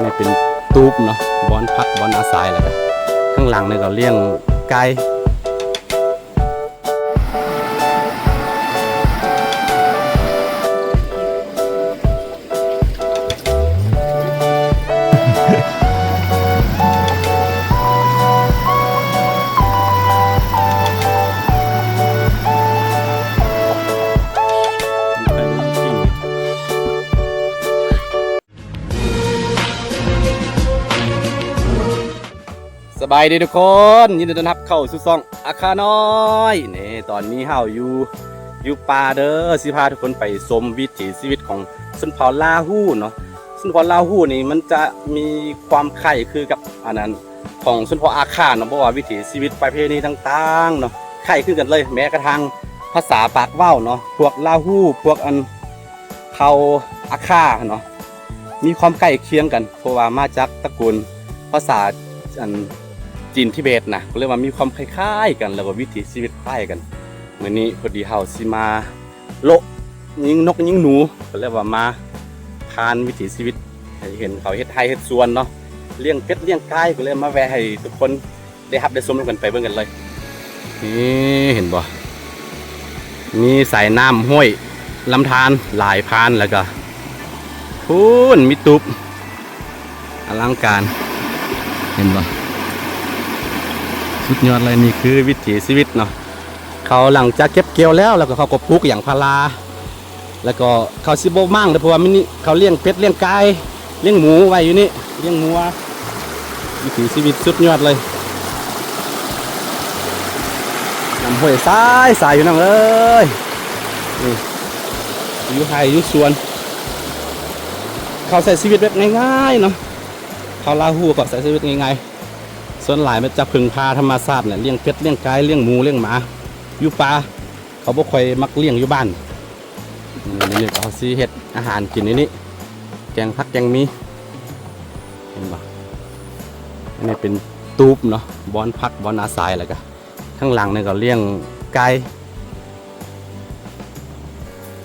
ນີ້ເປັນຕູບເນາະ ບ່ອນພັກ ບ່ອນອາໄສ ແລ້ວກໍຂ້າງຫຼັງນີ້ກໍລ້ຽງໄກ່. ສະບາຍດີທຸກຄົນ ຍິນດີຕ້ອນຮັບເຂົ້າສູ່ຊ່ອງອາຄານ້ອຍ. ນີ້ຕອນນີ້ເຮົາຢູ່ ຢູ່ປ່າເດີ ຊິພາທຸກຄົນໄປຊົມວິຖີຊີວິດຂອງຊົນເຜົ່າລາຫູເນາະ. ຊົນເຜົ່າລາຫູນີ້ມັນຈະມີຄວາມຄ້າຍຄືກັບອັນນັ້ນຂອງຊົນເຜົ່າອາຄາເນາະ ເພາະວ່າວິຖີຊີວິດ ປະເພນີຕ່າງໆເນາະ ຄ້າຍຄືກັນເລີຍ ແມ້ກະທັ້ງພາສາປາກເວົ້າເນາະ ພວກລາຫູ ພວກອັນເຜົ່າອາຄາເນາະ ມີຄວາມໃກ້ຄຽງກັນ ເພາະວ່າມາຈາກຕະກູນພາສາອັນຈີນທິເບດນະ ກໍເລີຍວ່າມີຄວາມຄ້າຍໆກັນ ແລ້ວກໍວິຖີຊີວິດຄ້າຍກັນ. ມື້ນີ້ພໍດີເຮົາຊິມາໂລະຍິງນົກຍິງໜູ ກໍເລີຍວ່າມາຜ່ານວິຖີຊີວິດ ໃຫ້ເຫັນເຂົາເຮັດໄຮ່ເຮັດສວນເນາະ ລ້ຽງເປັດລ້ຽງໄກ່ ກໍເລີຍມາແວະໃຫ້ທຸກຄົນ ໄດ້ຮັບໄດ້ຊົມນຳກັນ ໄປເບິ່ງກັນເລີຍ. ນີ້ເຫັນບໍ່ ມີສາຍນ້ຳຫ້ວຍລຳທານຫຼາຍຜ່ານ ແລ້ວກໍພຸ້ນມີຕູບອະລັງການ ເຫັນບໍ່ ສຸດຍອດເລີຍ. ນີ້ຄືວິຖີຊີວິດເນາະ ເຂົາຫຼັງຈາກເກັບກ່ຽວແລ້ວ ແລ້ວກໍເຂົາກໍປູກຢາງພາລາ ແລ້ວກໍເຂົາຊິບໍ່ມ້າງເດີ ເພາະວ່າມັນນີ້ເຂົາລ້ຽງເປັດລ້ຽງໄກ່ ລ້ຽງໝູໄວ້ຢູ່ນີ້ ລ້ຽງງົວ ວິຖີຊີວິດສຸດຍອດເລີຍ. ນ້ຳຫ້ວຍໃສໆ ພີ່ນ້ອງເອີຍ ນີ້ຢູ່ໄຮ່ຢູ່ສວນ ເຂົາໃຊ້ຊີວິດແບບງ່າຍໆເນາະ ເຜົ່າລາຫູເຂົາໃຊ້ຊີວິດງ່າຍໆ ສ່ວນຫຼາຍມັນຈະເພິ່ງພາທຳມະຊາດແຫຼະ ລ້ຽງເປັດລ້ຽງໄກ່ ລ້ຽງໝູ ລ້ຽງໝາ ຢູ່ປ່າ ເຂົາບໍ່ຄ່ອຍມັກລ້ຽງຢູ່ບ້ານ. ນີ້ ນີ້ກໍເຮົາຊິເຮັດອາຫານກິນໃນນີ້ ແກງຜັກແກງໝີ່ ເຫັນບໍ່ ອັນນີ້ເປັນຕູບເນາະ ບ່ອນພັກ ບ່ອນອາໄສ ແລ້ວກໍຂ້າງຫຼັງນີ້ກໍລ້ຽງໄກ່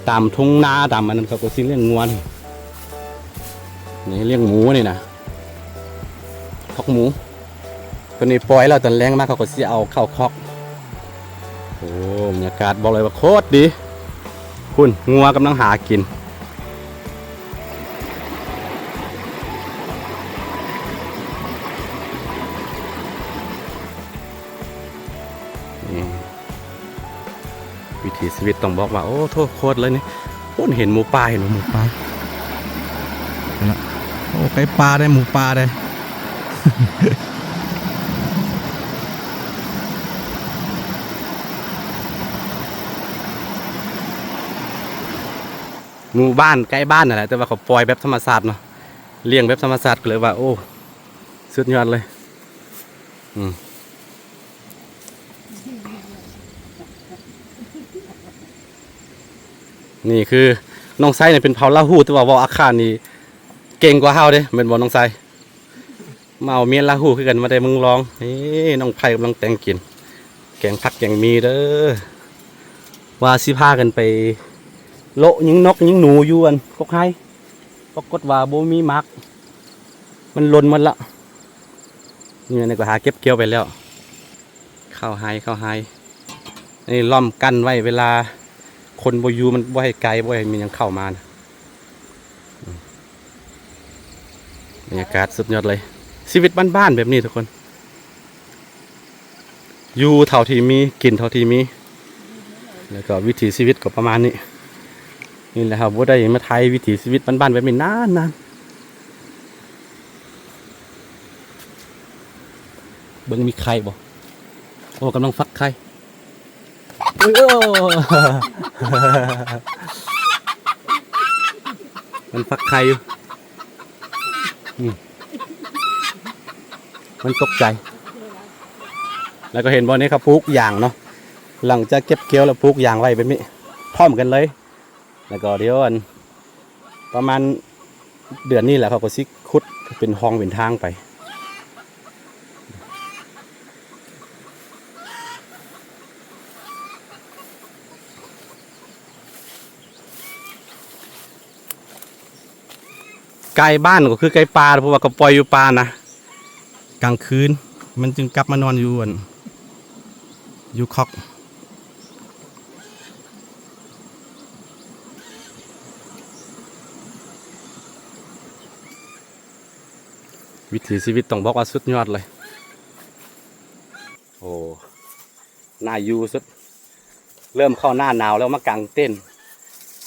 ຕາມທົ່ງນາ ຕາມອັນນັ້ນເຂົາກໍຊິລ້ຽງງົວນີ້ ນີ້ລ້ຽງໝູນີ້ນະ ຄອກໝູ ຕົວນີ້ປ່ອຍແລ້ວ ຕອນແລງມາເຂົາກໍຊິເອົາເຂົ້າຄອກ. ໂອ້ ບັນຍາກາດບອກເລີຍວ່າໂຄດດີ ພຸ້ນງົວກຳລັງຫາກິນ ນີ້ ວິຖີຊີວິດຕ້ອງບອກວ່າ ໂອ້ໂທ້ ໂຄດເລີຍນີ້. ໂອ້ ເຫັນໝູປ່າ ເຫັນໝູປ່າ ເຫັນລະ ໂອ້ ໄກ່ປ່າເດ້ ໝູປ່າເດ້ ໝູບ້ານໃກ້ບ້ານນັ້ນແຫຼະ ແຕ່ວ່າເຂົາປ່ອຍແບບທຳມະຊາດເນາະ ລ້ຽງແບບທຳມະຊາດ ກໍເລີຍວ່າ ໂອ້ ສຸດຍອດເລີຍ. ອືມ ນີ້ຄືນ້ອງໄຊນີ້ເປັນເຜົ່າລາຫູ ແຕ່ວ່າເວົ້າອາຄານີ້ເກັ່ງກວ່າເຮົາເດ້ ແມ່ນບໍ່ນ້ອງໄຊ? ມາເອົາເມຍລາຫູຄືກັນ ມາແຕ່ເມືອງລອງ. ນີ້ນ້ອງໄພກຳລັງແຕ່ງກິນ ແກງຜັກແກງໝີ່ເດີ ວ່າຊິພາກັນໄປໂລະຍິງນົກຍິງໜູຢູ່ອັນກົກໄຮ ປາກົດວ່າບໍ່ມີໝາກ ມັນຫຼົ່ນໝົດລະ. ນີ້ ນີ້ກໍຫາເກັບກ່ຽວໄປແລ້ວ ເຂົ້າໄຮ່ ເຂົ້າໄຮ່. ນີ້ລ້ອມກັ້ນໄວ້ ເວລາຄົນບໍ່ຢູ່ ມັນບໍ່ໃຫ້ໄກ່ ບໍ່ໃຫ້ມີຫຍັງເຂົ້າມານະ. ອືມ ບັນຍາກາດສຸດຍອດເລີຍ ຊີວິດບ້ານໆແບບນີ້ທຸກຄົນ. ຢູ່ເທົ່າທີ່ມີ ກິນເທົ່າທີ່ມີ ແລ້ວກໍວິຖີຊີວິດກໍປະມານນີ້. ນີ້ແຫຼະ ເຮົາບໍ່ໄດ້ມາຖ່າຍວິຖີຊີວິດບ້ານໆແບບນີ້ນານໆ. ເບິ່ງມີໄຂ່ບໍ່? ໂອ້ ກຳລັງຟັກໄຂ່. ໂອ້ຍ ໂອ້ ມັນຟັກໄຂ່ຢູ່. ອືມ ມັນຕົກໃຈ. ແລ້ວກໍເຫັນບໍ່ນີ້ ເຂົາປູກຢາງເນາະ ຫຼັງຈາກເກັບກ່ຽວແລ້ວ ປູກຢາງໄວ້ແບບນີ້ ພ້ອມກັນເລີຍ. ແລ້ວກໍດຽວອັນ ປະມານເດືອນນີ້ແຫຼະ ເຂົາກໍຊິຂຸດເປັນຮ່ອງເປັນທາງໄປ. ໄກ ໄກ່ບ້ານກໍຄືໄກ່ປ່າ ເພາະວ່າເຂົາປ່ອຍຢູ່ປ່ານະ ກາງຄືນມັນຈຶ່ງກັບມານອນຢູ່ອັ່ນ ຢູ່ຄອກ. ວິຖີຊີວິດຕ້ອງບອກວ່າສຸດຍອດເລີຍ. ໂອ້ ໜ້າຢູ່ສຸດ. ເລີ່ມເຂົ້າໜ້າໜາວແລ້ວ ມາກາງເຕັນ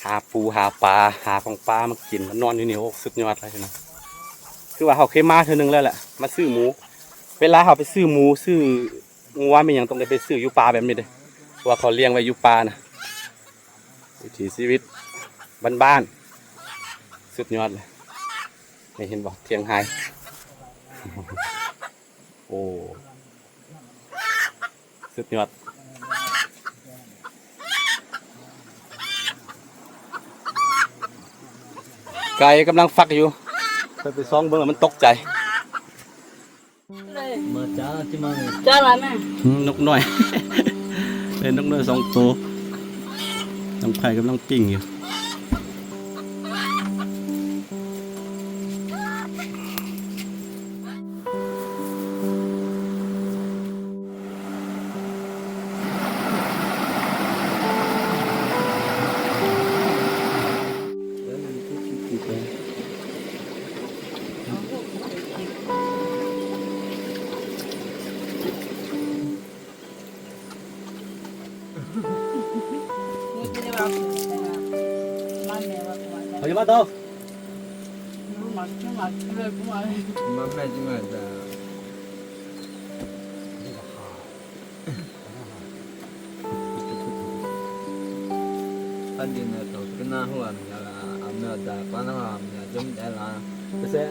ຫາປູຫາປາ ຫາຂອງປ່າມາກິນ ມານອນຢູ່ນີ້. ໂອ້ ສຸດຍອດເລີຍພີ່ນ້ອງ. ຄືວ່າເຮົາເຄີຍມາເທື່ອໜຶ່ງແລ້ວແຫຼະ ມາຊື້ໝູ. ເວລາເຮົາໄປຊື້ໝູ ຊື້ງົວ ມີຫຍັງ ຕ້ອງໄດ້ໄປຊື້ຢູ່ປ່າແບບນີ້ເດ້ ເພາະວ່າເຂົາລ້ຽງໄວ້ຢູ່ປ່ານະ. ວິຖີຊີວິດບ້ານໆ ສຸດຍອດເລີຍ. ນີ້ເຫັນບໍ່ ທຽງໄຮ່. ໂອ້ ສຸດຍອດ. ໄກ່ກຳລັງຟັກຢູ່ ຂ້ອຍໄປສ່ອງເບິ່ງແລ້ວມັນຕົກໃຈ. ມາຈ້າ ທີ່ມາແມ່ ຈ້າລະແມ່. ອືມ ນົກນ້ອຍ ເປັນນົກນ້ອຍສອງໂຕ ນ້ອງໄຂ່ກຳລັງປີ້ງຢູ່. Ese,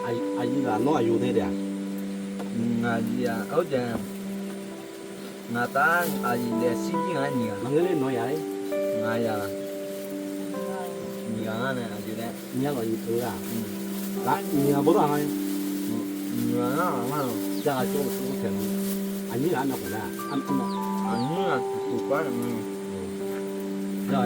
ayi, ayi la, no ayu de dia. Nga dia, o de. Nga ta, ayi de si ki nga ni. Nga le no ya. Nga ya. Ni nga na ayu de. Ni ya lo yi tu ya. La, ni ya bo la ngai. Ni ya na ma. Ja jo su ke. Ani la na ko la. An, an. Ani la tu pa ni. Ya,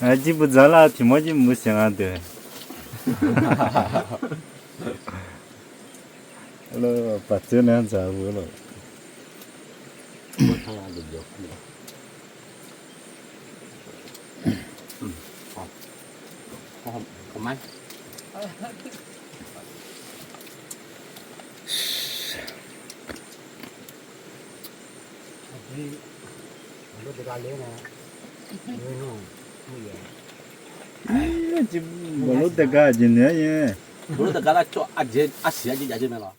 Aji bu zala ti mo ji mu siang a de. Lo pa tse ne za bu lo. Ji bolo teka jin ne ye. Bolo teka la cho aje, asia aje aje me lo.